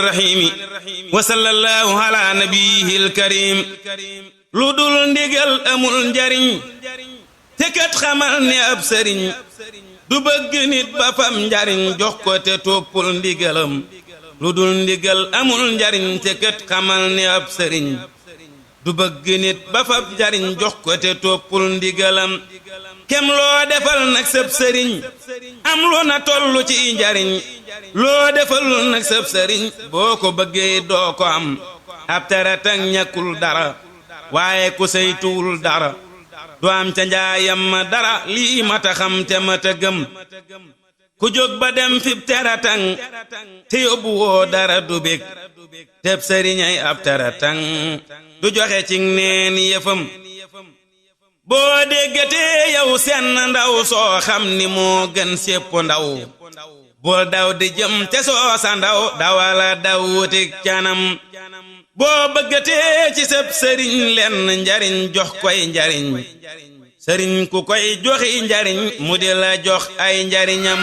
الرحيم وصلى الله على نبيه الكريم lu dul ndigal amul njariñ te kat xamal ne ab sëriñ du bëgg nit ba fam njariñ jox ko te toppul ndigalam lu dul ndigal amul njariñ te kat xamal ne ab sëriñ du bëgg nit ba fam njariñ jox ko te toppul ndigalam kem loo defal nag sab sëriñ am lu na tollu ci njariñ loo defalul nag sab sëriñ boo ko bëggee doo ko am ab taratang ñàkkul dara waaye ku saytuwul dara du am ca njaayam ma dara lii mata xam te mata gëm ku jóg ba dem fib teratang te yóbbu woo dara du bég teb sëriñay ab teratang du joxe ci neen yëfam boo déggatee yow seen ndaw soo xam ni moo gën sépp ndaw bul daw di jëm te soo sa ndaw dawala daw wutik canam boo bëggatee ci sëb sëriñ lenn njariñ jox koy njariñ sëriñ ku koy joxi njariñ mu di la jox ay njariñam